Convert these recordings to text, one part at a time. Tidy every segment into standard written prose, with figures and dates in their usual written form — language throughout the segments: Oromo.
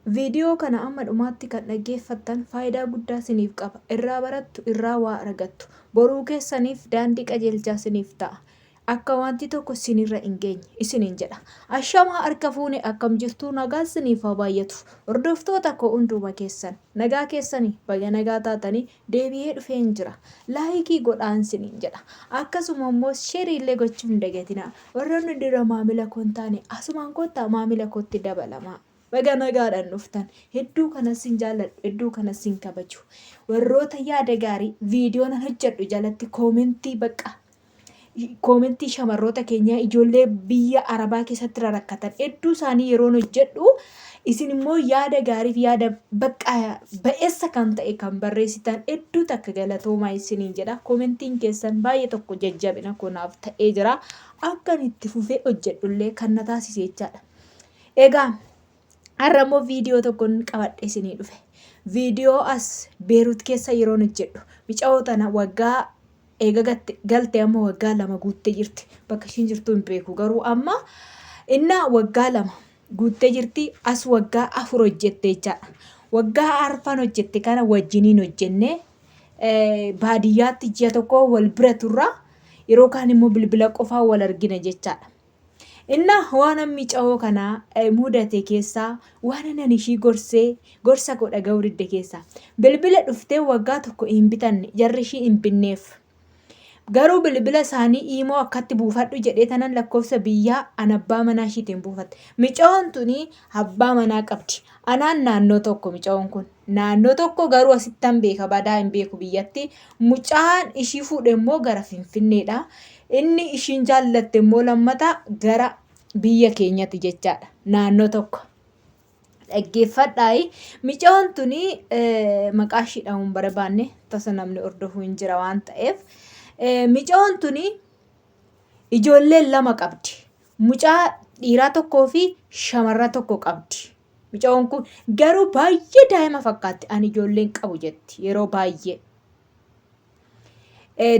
Viidiyoo kana amma dhumaatti kan dhaggeeffattan faayidaa guddaa siniif qaba. Irraa barattu, irraa waa argattu. Boruu keessaniif daandii qajeelchaa siniif ta'a. Akka wanti tokko sinirra hin geenye isiniin jedha. Ashamaa harka fuune akkam jirtu nagaan siniif haa baay'atu. Hordoftoota koo hunduma keessan nagaa keessanii baga nagaa taatanii deebi'ee dhufeen jira. Laayikii godhaan siniin jedha. Akkasuma immoo sheerii illee gochuu hin dagatinaa. Warroonni dura maamila koo hin taane asumaan kottaa maamila kootti dabalamaa. Baga nagaadhaan dhuftan. Hedduu kanan sin jaalladhu, hedduu kanan sin kabaju. Warroota yaada gaarii viidiyoo nan hojjedhu jalatti koomentii bakka koomentii shamarroota keenyaa ijoollee biyya arabaa keessatti rarakkatan hedduu isaanii yeroon hojjedhu isin immoo yaada gaariif yaada bakka ba'eessa kan ta'e kan barreessitan hedduu takka galatoomaa isiniin jedha. Koomentiin keessan baay'ee tokko jajjabina konaaf ta'ee jira. Akkan itti fufee hojjedhullee kan na taasise jechaadha. Egaa har'a immoo viidiyoo tokkon qabadhe isinii dhufe. Viidiyoo as Beerut keessa yeroon hojjedhu micayoo tana waggaa eega galte amma waggaa 2 guuttee jirti. Bakka ishiin jirtu hin beeku garuu amma innaa waggaa 2 guuttee jirti as waggaa 4 hojjette jechaadha. Waggaa arfan hojjette kana wajjiniin hojjenne baadiyyaatti ji'a tokko wal bira turra yeroo kaan immoo bilbila qofaa wal argina jechaadha. Innaa waanan micayoo kana mudate keessaa waanan ani ishii gorsee gorsa koo dhaga'uu didde keessaa bilbila dhuftee waggaa tokko hin bitanne jarri ishii hin binneef. Garuu bilbila isaanii iimoo akkatti buufadhu jedhee tanan lakkoofsa biyyaa an abbaa manaa ishiitiin buufatte. Micayoon tuni abbaa manaa qabdi. Anaan naannoo tokko micayoon kun. Naannoo tokko garuu asittan beeka badaa hin beeku biyyatti. Mucaan ishii fuudhe immoo gara Finfinneedha. Inni ishiin jaallatte immoo lammata gara biyya keenyati jechaadha. Naannoo tokko. Dhaggeeffadhaayi. Micayoon tuni maqaa ishii dha'uun hin barbaanne tasa namni hordofuu hin jira waan ta'eef. Micayoon tuni ijoollee lama qabdi. Mucaa dhiiraa tokkoo fi shamarra tokko qabdi. Micayoon kun garuu baay'ee daa'ima fakkaatti. Ani ijoollee hin qabu jetti yeroo baay'ee.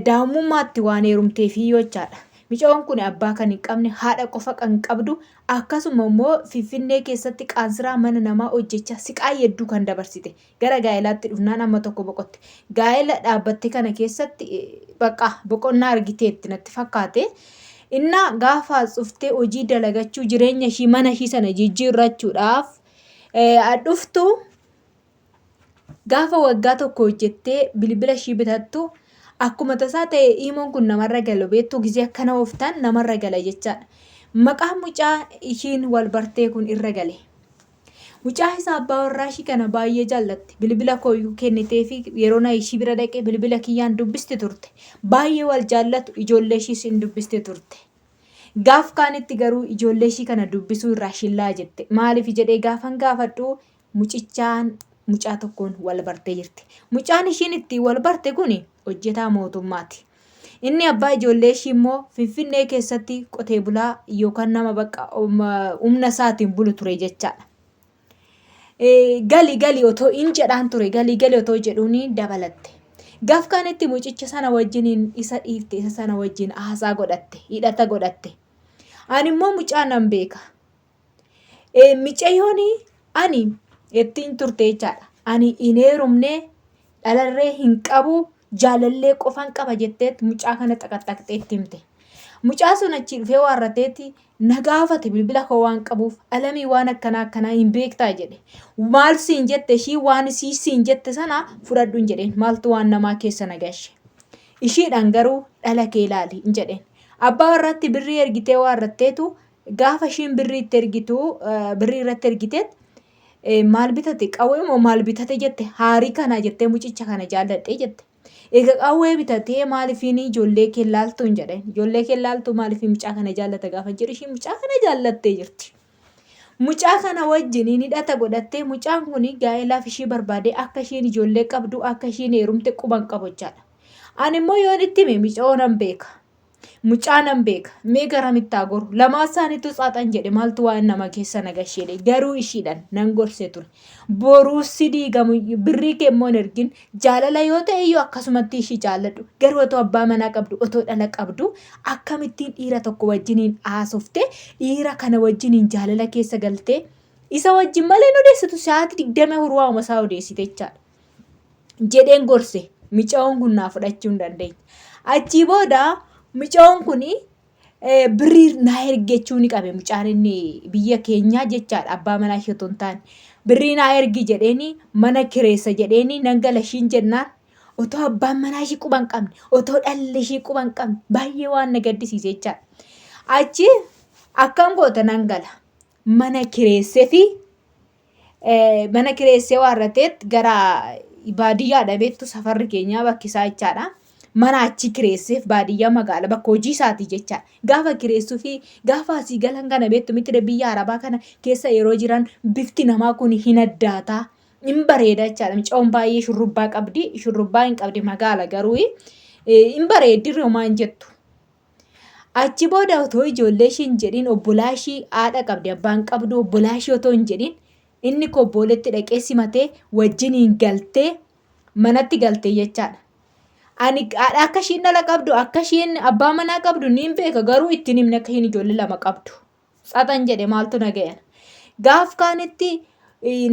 Daa'imummaatti waan heerumteefii jechaadha. Micayoon kun abbaa kan hin qabne haadha qofa kan qabdu akkasuma immoo Finfinnee keessatti qaansiraa mana namaa hojjechaa siqaa hedduu kan dabarsite. Gara gaa'elaatti dhufnaan amma tokko boqotte. Gaa'ela dhaabbatte kana keessatti bakka boqonnaa argiteetti natti fakkaate. Innaa gaafa dhuftee hojii dalagachuu jireenya ishii mana ishii sana jijjiirrachuudhaaf dhuftu Gaafa waggaa tokko hojjettee bilbila ishii bitattu akkuma tasaa ta'e iimoon kun namarra galu beektuu gizee akkana ooftan namarra gala jechaadha. Maqaan mucaa ishiin wal bartee kun irra gale. Mucaa isaa abbaa warraa ishii kana baay'ee jaallatti. Bilbila kooyyuu kenniteefi yeroo na ishii bira dhaqe bilbila kiyyaan dubbisti turte. Baay'ee wal jaallatu ijoollee ishiis hin dubbisti turte. Gaaf kaanitti garuu ijoollee ishii kana dubbisuu irraa shillaa jette. Maaliif jedhee gaafan gaafadhu mucichaan mucaa tokkoon wal bartee jirti. Mucaan ishiin ittiin wal barte kun hojjetaa mootummaati. Inni abbaa ijoollee ishii immoo Finfinnee keessatti qotee bulaa yookaan nama bakka humna isaatiin bulu ture jechaadha. Gali gali otoo in jedhaan ture gali gali otoo jedhuun dabalatte. Gaaf kaanitti mucicha sana wajjiniin isa dhiifte isa sana wajjin haasaa godhatte hidhata godhatte. Ani immoo mucaa nan beeka. Micayoon ani ittiin turte jechaadha. Ani hin heerumne dhalarree hin qabu jaalallee qofan qaba jetteet mucaa kana xaqaxaqxee itti himte. Mucaa sun achii dhufee waarrateeti na gaafate bilbila koo waan qabuuf alamii waan akkanaa akkanaa hin beektaa jedhe. Maal siin jette ishii waan isii siin jette sana fudhadhu hin jedheen maaltu waan namaa keessa na gashe. Ishiidhaan garuu dhala kee ilaali hin jedheen. Abbaa warraatti birrii ergitee waarratteetu Gaafa ishiin birrii itti ergitu birrii irratti ergiteet maal bitate qawwee moo maal bitate jette haarii kana jettee mucicha kana jaalladhe jette. Egaa qawwee bitatee maalifiin ijoollee kee laaltu hin jedheen. Ijoollee kee laaltu maalifiin mucaa kana jaallata gaafa jedhu ishiin mucaa kana jaallattee jirti. Mucaa kana wajjin hidhata godhattee mucaan kun gaa'elaaf ishii barbaadee akka ishiin ijoollee qabdu akka ishiin heerumte quban qabu jechaadha. Ani immoo yoon itti hime micoo nan beeka. Mucaa nan beeka. Mee garamitti haa goru. Lamaan isaaniitu tsaaxan jedhe maaltu waan nama keessa na gasheedhe. Garuu ishiidhan nan gorse ture. Boruu si diigamu birrii kee immoo hin ergin. Jaalala yoo ta'e iyyuu akkasumatti ishii jaalladhu. Garuu otoo abbaa manaa qabdu otoo dhala qabdu akkamittiin dhiira tokko wajjiniin haasofte dhiira kana wajjiniin jaalala keessa galtee Isa wajjin malee hin odeessitu sa'aatii 24 waa'uma isaa odeessite jechaadha. Jedheen gorse micaa'oon kun naa fudhachuu hin dandeenye. Achii booda micaa'oon kun birrii naa ergi jechuu ni qabe mucaan inni biyya keenyaa jechaadha abbaa manaa ishee otoo hin taane. Birrii naa ergi jedheeni mana kireessa jedheeni nan gala ishiin jennaan otoo abbaan manaa ishii quba hin qabne otoo dhalli ishii quba hin qabne baay'ee waan na gaddisiise jechaadha. Achi akkam goota nan gala mana kireessee fi mana kireessee waarrateet gara baadiyyaadha beektu safarri keenyaa bakki isaa jechaadha. Mana achi kireesseef baadiyyaa magaala bakka hojii isaati jechaadha. Gaafa kireessuu fi gaafa asii galan kana beektu miti biyya arabaa kana keessa yeroo jiran bifti namaa kun hin addaataa. Hin bareeda jechaadha. Mucoon baay'ee shurrubbaa qabdi. Shurrubbaa hin qabdi magaala garuu hin bareeddi homaa hin jettu. Achi booda otoo ijoollee ishii hin jedhin obbolaa ishii haadha qabdi abbaan qabdu obbolaa ishii otoo hin jedhin inni kobbooletti dhaqee simatee wajjiniin galtee manatti galtee jechaadha. Ani haadha akka ishiin dhala qabdu akka ishiin abbaa manaa qabdu niin beeka garuu ittiin himne akka ishiin ijoollee lama qabdu. Tsaxan jedhe maaltu na ga'e. Gaaf kaanitti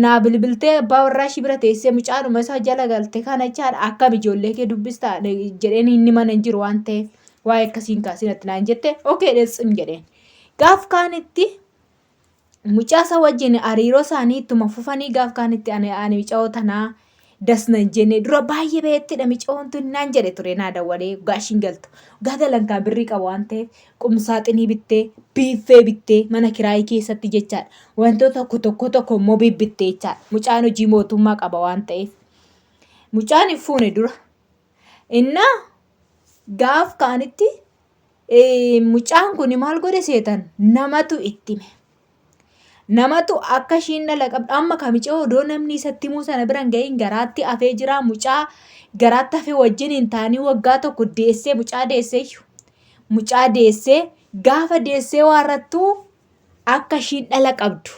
naa bilbiltee abbaa warraa ishii bira teessee mucaadhuma isaa jala galte kana jechaadha akkam ijoollee kee dubbistaa jedheen inni mana hin jiru waan ta'eef waa'ee akkasii hin kaasin ati naan jette okee dhetsim jedheen. Gaaf kaanitti mucaa isa wajjin hariiroo isaanii ittuma fufanii gaaf kaanitti ani mucaa tanaa das nan jenne dura baay'ee bayettidha micoon tun naan jedhe ture naa dawwalee dhugaa ishiin galtu dhugaa galan kaa birrii qaba waan ta'eef qumsaaxinii bittee biiffee bittee mana kiraayii keessatti jechaadha wantoota tokko tokko tokko immoo bibbittee jechaadha mucaan hojii mootummaa qaba waan ta'eef mucaan hin fuune dura innaa gaaf kaanitti mucaan kun maal godhe seetan namatu itti hime. Namatu akka ishiin dhala qabdu amma ka micoo odoo namni isatti himuu sana bira hin ga'iin garaatti hafee jira mucaa garaatti hafee wajjin hin taanii waggaa tokko deessee mucaa deessee iyyuu mucaa deessee gaafa deessee waarrattuu akka ishiin dhala qabdu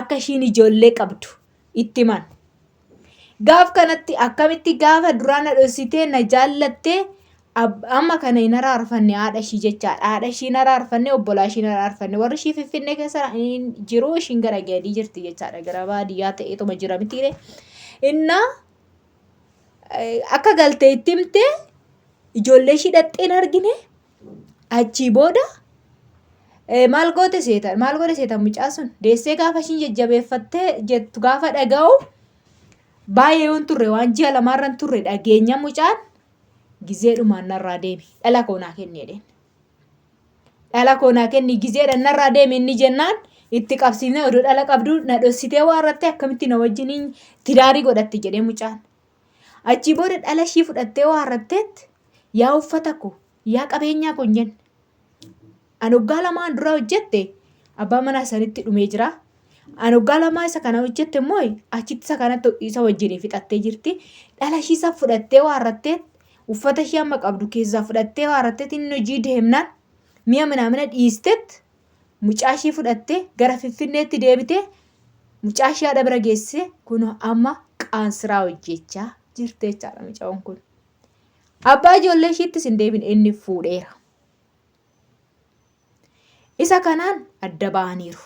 akka ishiin ijoollee qabdu itti himan. Gaaf kanatti akkamitti gaafa duraa na dhoksitee na jaallattee amma kana hin araarfanne haadha ishii jechaadha. Haadha ishii hin araarfanne obbolaa ishii hin araarfanne warri ishii finfinnee keessa hin jiru ishiin gara gadii jirti jechaadha. Gara baadiyyaa ta'eetuma jira mitiire. Innaa akka galtee itti himtee ijoollee ishii dhaqxee hin argine achii booda maal goote seetan maal godhe seetan mucaa sun deessee gaafa ishiin jajjabeeffattee jettu gaafa dhaga'u baay'ee yoon turre waan ji'a lamaarra hin turre dhageenya mucaan gizeedhumaan narraa deemi dhala koo naa kenni jedheen. Dhala koo naa kenni gizeedhaan narraa deemi inni jennaan itti qabsiifnee odoo dhala qabdu na dhossitee waa irratti akkamitti na wajjiniin tidaarii godhatti jedhee mucaan. Achii booda dhala ishii fudhattee waarratteet yaa uffata koo yaa qabeenyaa koo hin jenne. Ani waggaa lamaan dura hojjette abbaa manaa sanitti dhumee jira. Ani waggaa lamaa isa kana hojjette immoo achitti isa kanatti isa wajjin fixattee jirti. Dhala ishii isa fudhattee waarrattee uffata ishii amma qabdu keessaa fudhattee waarrattee inni hojii deemnaan mi'a minaamina dhiisteet mucaa ishii fudhattee gara Finfinneetti deebitee mucaa ishii haadha bira geessee kun amma qaansiraa hojjechaa jirti jechaadha mucaan kun. Abbaa ijoollee ishiittis hin deebine inni fuudheera. Isa kanaan adda ba'aniiru.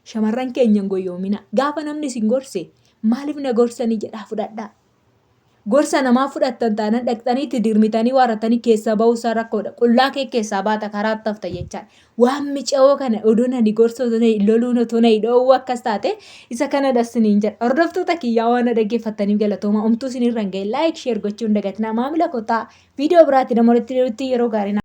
Shamarran keenya hin goyyoominaa. Gaafa namni isin gorse maaliif na gorsanii jedhaa fudhadhaa. Gorsa namaa fudhattan taanaan dhaqxanii itti dirmitanii waarratanii keessaa ba'uu isaa rakkoodha. Qullaa kee keessaa baata karaatti hafta jechaadha. Waan mica'oo kana odoo nani gorsa otoo na loluun otoo na dhoowwu akkas taate isa kana dhassiniin jedha. Hordoftoota kiyyaa waan na dhaggeeffattaniif galatooma. Omtuu isinirra hin ga'e like share gochuu hin dagatinaa. Maamila koo ta'a. Viidiyoo biraatti nama walitti deebi'utti yeroo gaarii.